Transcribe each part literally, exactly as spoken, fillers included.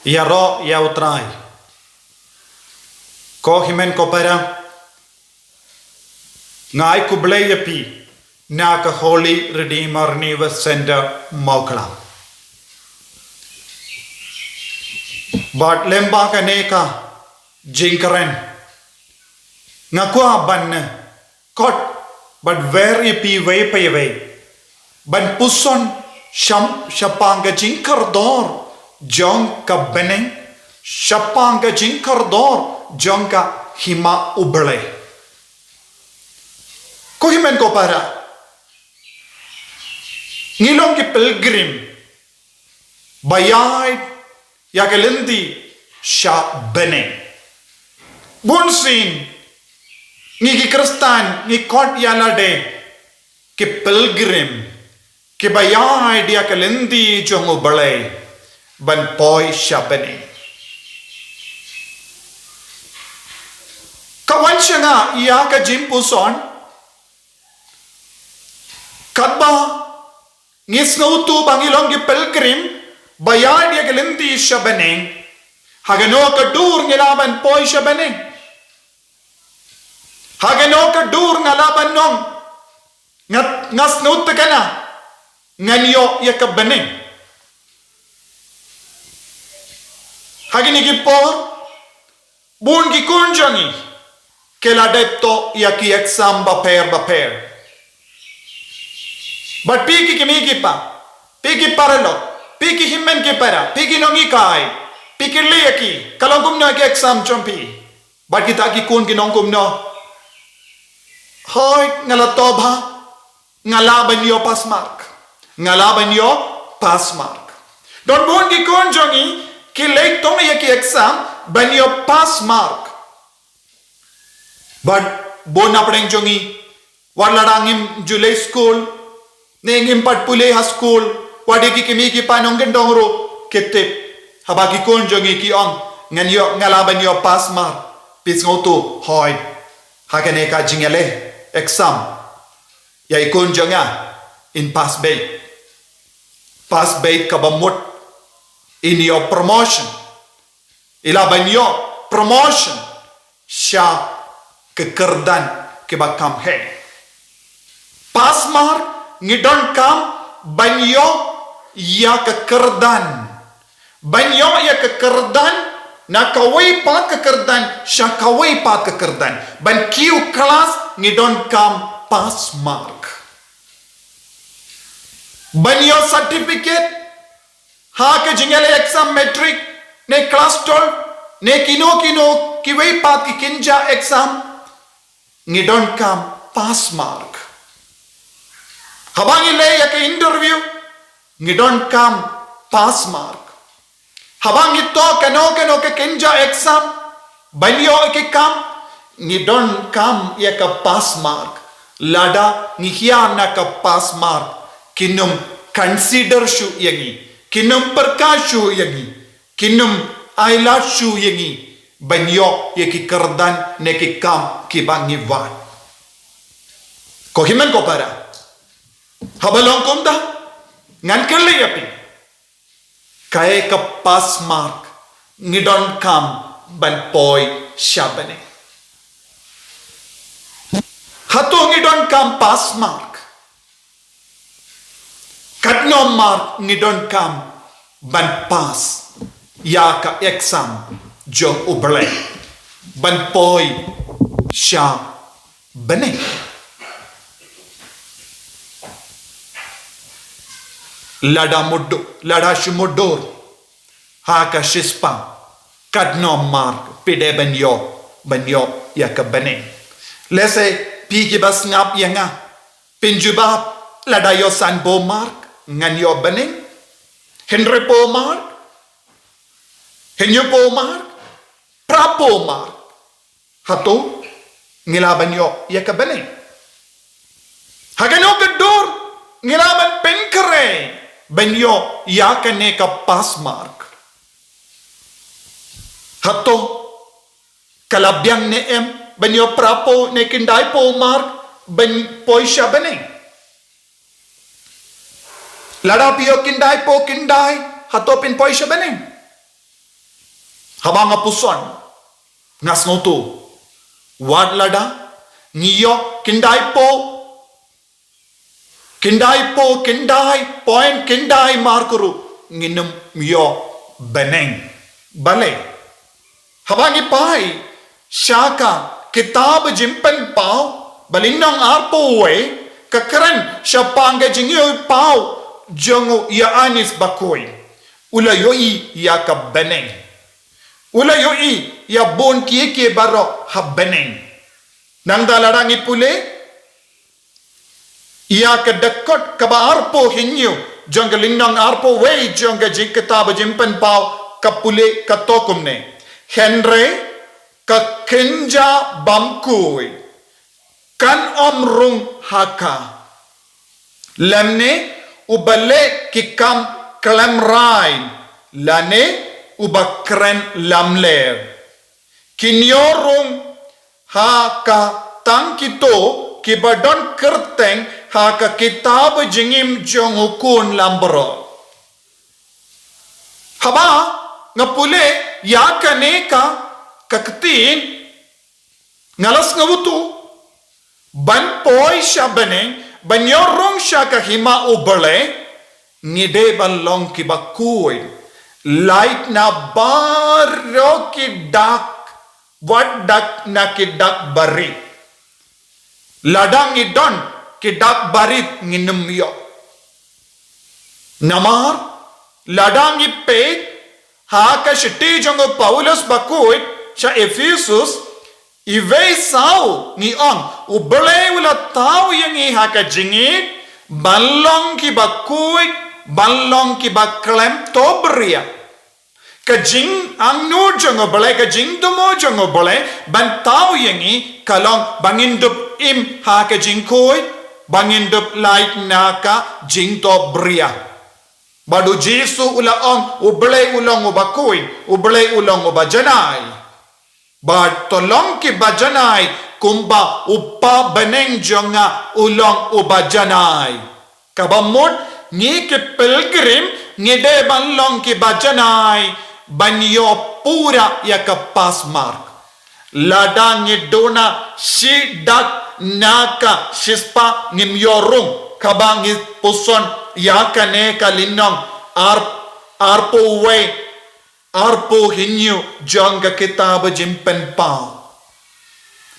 Ïaroh ïa U Trai. Ko hynmen ko para, nga ai khublei ïa phi na ka Holy Redeemer New World Centre Mawkhlam. Bad lyngba kane ka jingkren, nga kwah ban khot bad wer ïa phi iwei pa iwei ban puson sham shaphang ka jingkordor jong ka bneng, shaphang ka jingkordor jong ka Hima U Blei. Ko hynmen ko para, ngi long ki pilgrim ba ïaid ïa ka lynti sha bneng. Bunsien ngi ki Khristan ngi khot ïa lade ki pilgrim, kiba ïaid ïa ka lynti jong U Blei ban poi sha bneng. Ka wan sha nga ïa ka jingpuson, katba ngi sngewthuh ba ngi long ki pilgrim ba ïaid ïa ka lynti sha bneng, ha kano ka dur ngi lah ban poi sha bneng? Ha kano ka dur nga lah ban ong, nga, nga sngewthuh kane, ngan ïoh ïa ka bneng? Ha kine ki por, bun ki khun jong ngi ki la dep thoh ïa ki exam bapher bapher. Bad phi ki kmie ki kpa, phi ki paralok, phi ki hynmen ki para, phi ki nonghikai, phi kylli ïa ki, ka long kumno ki exam jong phi? Bad kita ki khun kin ong kumno? Hooid, nga la thoh bha, nga lah ban ïoh pass mark. Nga lah ban ïoh pass mark. Don bun ki khun jong ngi ki leit thoh ïa ki exam ban ïoh pass mark. Bad bun na pdeng jong ngi, wat la dang ngim ju leit skul, ne ngim pat pule ha skul, wat ïa ki kmie ki kpa nongkyndong ruh ki tip. Haba ki khun jong ngi ki ong, ngan ïoh, nga lah ban ïoh pass mark. Phi sngewthuh, hooid, ha kane ka jingïaleh exam, ïa i khun jong nga in pass beit. Pass beit kaba mut in ïoh promotion. I lah ban ïoh promotion sha ka kyrdan kiba kham heh. Pass mark, ngi donkam ban ïoh ïa ka kyrdan. Ban ïoh ïa ka kyrdan, na kawei pat ka kyrdan sha kawei pat ka kyrdan. Ban kiew klas, ngi donkam pass mark. Ban ïoh certificate ha ka jingïaleh exam matric, ne klas twelve, ne kino kino kiwei pat ki kynja exam, ngi donkam pass mark. Haba ngi leit ïa ka interview, ngi donkam pass mark. Haba ngi thoh kano kano ka kynja exam ban ïoh ïa ki kam, ngi donkam ïa ka pass mark. Lada ngi hiar na ka pass mark, kin ym consider shuh ïa ngi, kin ym pyrkhat shuh ïa ngi, kin ym ailad shuh ïa ngi ban ïoh ïa ki kyrdan ne ki kam kiba ngi wad. Ko hynmen ko para, haba long kumta, ngan kylli ïa phi, kaei ka pass mark ngi donkam ban poi sha bneng? Hato ngi donkam pass mark? Katno mark ngi donkam ban pass ïa ka exam jong U Blei ban poi sha bneng? Lada mut, lada shu mutdur ha ka shispah, katno mark phi dei ban ïoh, ban ïoh ïa ka bneng? Lehse phi kiba sngap ïa nga phin jubab, lada ïoh sanphew mark ngan ïoh bneng, hynriewphew mark, hynñiewphew mark, phraphew mark, hato ngi lah ban ïoh ïa ka bneng? Ha kano ka dur ngi lah ban pynkhreh ban ïoh ïa kane ka pass mark? Hato ka la biang ne em ban ïoh phraphew ne khyndaiphew mark ban poi sha bneng? Lada phi ïoh khyndaiphew khyndai, hato phin poi sha bneng? Haba nga puson, nga sngewthuh, wat lada ngi ïoh khyndai phew, khyndai phew khyndai point khyndai mark ruh, ngin ym ïoh bneng. Balei? Haba ngi peit sha ka kitab Jingpynpaw, ba lynnong arphew wei, ka kren shaphang ka jingïohi paw jong u Ïoannis Bakhuid. U la ïohi ïa ka bneng. U la ïohi ïa bun kiei kiei baroh ha bneng. Nangta lada ngi pule ïa ka dkhot kaba arphew hynñiew jong ka lynnong arphew wei jong ka jing, kitab Jingpynpaw, ka pule kata kumne: Hynrei ka kynja bymkhuid kan ym rung ha ka, lymne uba leh ki kam khlem rai, lane uba kren lamler. Kin ïoh rung ha ka tang kito kiba don kyrteng ha ka kitab jingim jong u Khun Lambrot. Haba nga pule ïa kane ka, ka ktien, nga la sngewthuh, ban poi sha bneng, ban ïoh rung sha ka hima U Blei, ngi dei ban long kiba khuid. Lait na baroh ki dak, wat dak na ki dak barit. Lada ngi don ki dak barit, ngin ym ïoh. Namar lada ngi peit ha ka shithi jong u Paulus Bakhuid sha Ephesus, iwei saw ngi ong, U Blei u la thaw ïa ngi ha ka jingïeit ban long kiba khuid, ban long kiba khlem tobria. Ka jingangnud jong U Blei, ka jingthmu jong U Blei ban thaw ïa ngi ka long ba ngin dup im ha ka jingkhuid, ba ngin dup lait na ka jingtobria. Bad u Jisu u la ong, U Blei u long uba khuid, U Blei u long uba janai. Bad to long kiba janai, kumba u Kpa bneng jong nga u long uba janai. Kaba mut ngi ki pilgrim ngi dei ban long kiba janai, ban ïoh pura ïa ka pass mark. Lada ngi duna shi dak na ka shispah, ngim ïoh rung. Kaba ngi puson ïa kane ka lynnong ar, arphew wei, arphew hynñiew jong ka kitab Jingpynpaw.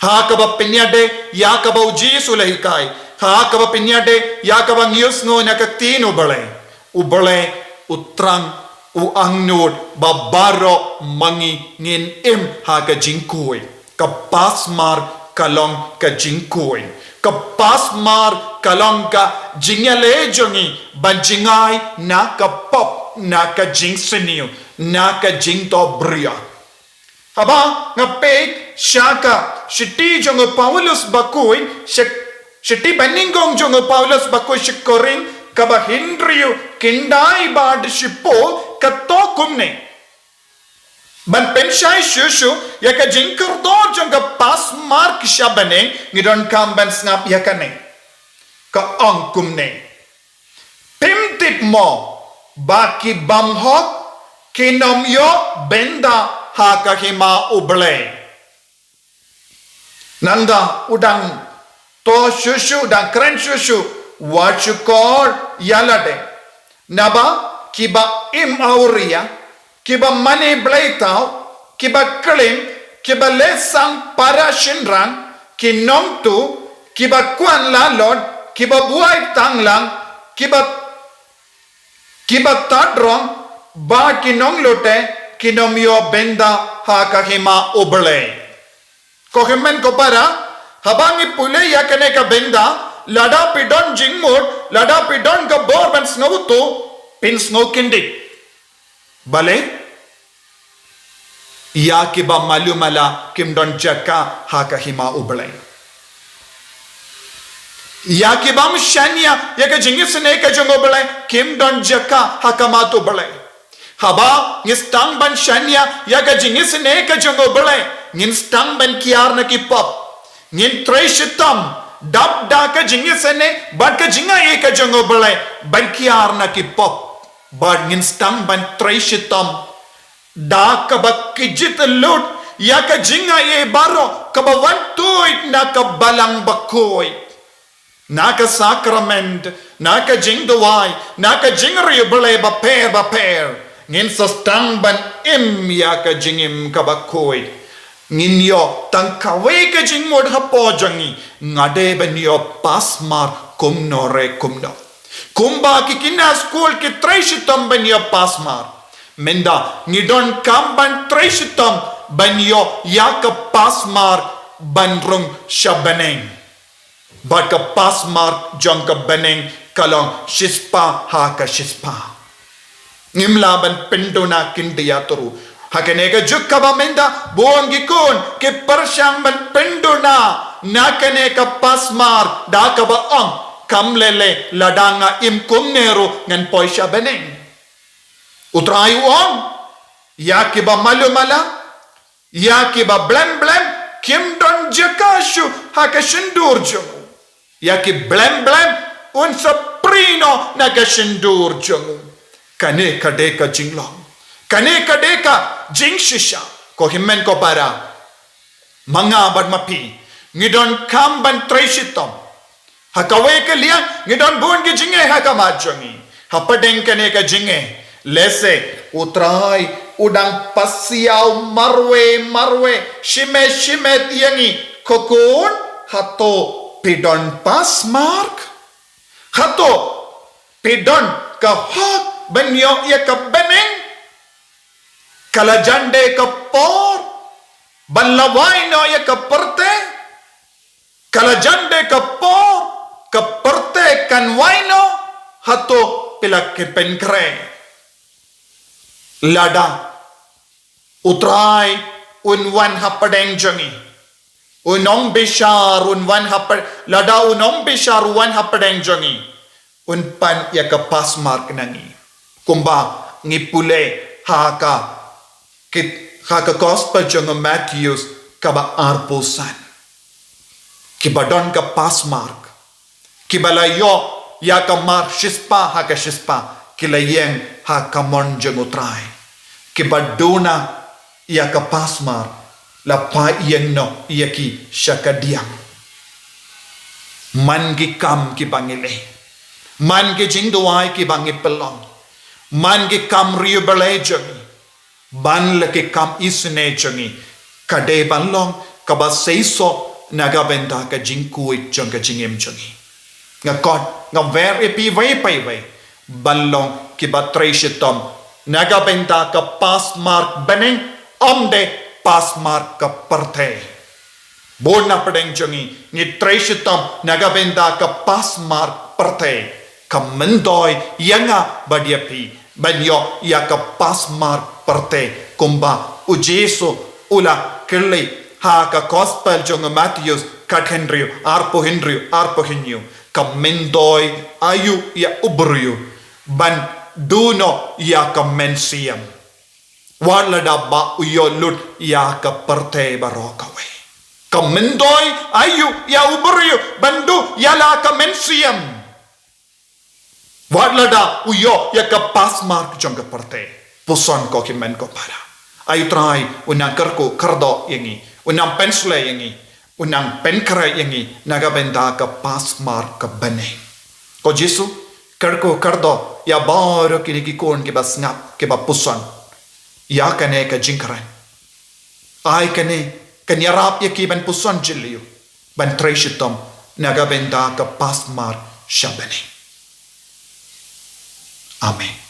Ha kaba pynïadei ïa kaba u Jisu u la hikai, ha kaba pynïadei ïa kaba ngi ïohsngew na ka ktien U Blei, U Blei u thrang, u angnud ba baroh ma ngi ngin im ha ka jingkhuid. Ka pass mark ka long ka jingkhuid. Ka pass mark ka long ka jingïaleh jong ngi ban jngai na ka pop, na ka jingsniew, na ka jingtobria. Haba nga peit sha ka shithi jong u Paulus Bakhuid, shi-, shithi banyngkong jong u Paulus Bakhuid sha ki Korinth, kaba hynriew, khyndai bad shiphew, kata kumne. Ban pynshai shuh shuh ïa ka jingkordor jong ka pass mark sha bneng, ngi donkam ban sngap ïa kane. Ka ong kumne: Phim tip mo ba ki bymhok kin ym ïoh bynta ha ka hima U Blei? Nangta u dang thoh shuh shuh, u dang kren shuh shuh, wat shukor ïa lade. Naba kiba im awria, kiba mane blei thaw, kiba klim, kiba leh sang para shynrang, ki nongtuh, kiba kwah lalot, kiba buaid tanglang, kiba kiba tad rong, bad ki nonglute kin ym ïoh bynta ha ka hima U Blei. Ko hynmen ko para, haba ngi pule ïa kane ka bynta, lada phi don jingmut, lada phi don ka bor ban sngewthuh, phin sngewkhyndiat. Balei? Ïa kiba malu mala kim don jaka ha ka hima U Blei. Ïa ki bym shaniah ïa ka jingisynei ka jong U Blei kim don jaka ha khmat U Blei. Haba ngi sdang ban shaniah ïa ka jingisynei ka jong U Blei, ngin sdang ban kiar na ki pop. Ngin trei shitom dap da ka jingisynei bad ka jingai ka jong U Blei ban kiar na ki pop. Bad ngin sdang ban trei shitom Da kaba ki jied lut ïa ka jingaiei baroh kaba wan tuid na ka Balang Bakhuid, na ka sakrament, na ka jingduwai, na ka jingriewblei bapher bapher, ngin sa sdang ban im ïa ka jingim kaba khuid. Ngin ïoh tang kawei ka jingmut hapoh jong ngi, nga dei ban ïoh pass mark kumno re kumno. Kumba ki khynnah skul ki trei shitom ban ïoh pass mark, mynta ngi donkam ban trei shitom ban ïoh ïa ka pass mark ban rung sha bneng. Bad ka pass mark jong ka bneng ka long shispah ha ka shispah. Ngim lah ban pynduna khyndiat ruh. Ha kane ka juk kaba mynta, bun ki khun ki pyrshang ban pynduna na kane ka pass mark da kaba ong, kam lei lei, lada nga im kumne ruh ngan poi sha bneng. U Trai u ong, ïa kiba malu mala, ïa kiba blem blem, kim don jaka shuh ha ka shyntur jong u. Ïa ki blem blem, un sa prie noh na ka shyntur jong u. Kane ka dei ka jinglong. Kane ka dei ka jingshisha. Ko hynmen ko para, ma nga bad ma phi, ngi donkam ban trei shitom. Ha kawei ka liang, ngi don bun ki jingeh ha khmat jong ngi. Hapdeng kane ka jingeh, lehse U Trai u dang pasiaw marwei marwei, shimet shimet ïa ngi. Ko khun, hato phi don pass mark? Hato phi don ka hok ban ïoh ïa ka bneng? Ka la jan dei ka por ban la wai noh ïa ka pyrthei? Ka la jan dei ka por ka pyrthei kan wai noh? Hato phi la ki pynkhreh? Lada U Trai un wan hapdeng jong ngi, u Nongbishar un wan hap-, lada u Nongbishar u wan hapdeng jong ngi, un pan ïa ka pass mark na ngi. Kumba ngi pule ha ka kit-, ha ka Gospel jong u Mathaios kaba arphew san, kiba don ka pass mark, kiba la ïoh ïa ka mark shispah ha ka shispah, ki la ïeng ha ka mon jong U Trai. Kiba duna ïa ka pass mark, la phah ïeng noh ïa ki sha kadiang. Man ki kam kiba ngi leh, man ki jingduwai kiba ngi pynlong, man ki kam riewblei jong ngi, man la ki kam isynei jong ngi, ka dei ban long kaba seisoh na ka bynta ka jingkhuid jong ka jingim jong ngi. Nga khot, nga wer ïa phi iwei pa iwei ban long kiba trei shitom na ka bynta ka pass mark bneng, ym dei pass mark ka pyrthei. Bun na pdeng jong ngi ngi trei shitom na ka bynta ka pass mark pyrthei. Ka myntoi ïa nga bad ïa phi ban ïoh ïa ka pass mark pyrthei, kumba U Jisu u la kylli ha ka Gospel jong u Mathaios khathynriew, arphew hynriew, arphew hynñiew. Ka myntoi aïu ïa u briew ban du noh ïa ka mynsiem, wat lada ba u ïoh lut ïa ka pyrthei baroh kawei? Ka myntoi aïu ïa u briew ban du ïa la ka mynsiem, wat lada u ïoh ïa ka pass mark jong ka pyrthei? Puson ko hynmen ko para. Ai U Trai un nang kyrkhu kyrdoh ïa ngi, un nang pynshlei ïa ngi, un nang pynkhreh ïa ngi na ka bynta ka pass mark ka bneng. Ko Jisu, kyrkhu kyrdoh ïa baroh kine ki khun kiba sngap, kiba puson ïa kane ka jingkren. Ai kane kan ïarap ïa ki ban puson jylliew, ban trei shitom na ka bynta ka pass mark sha bneng. Amen.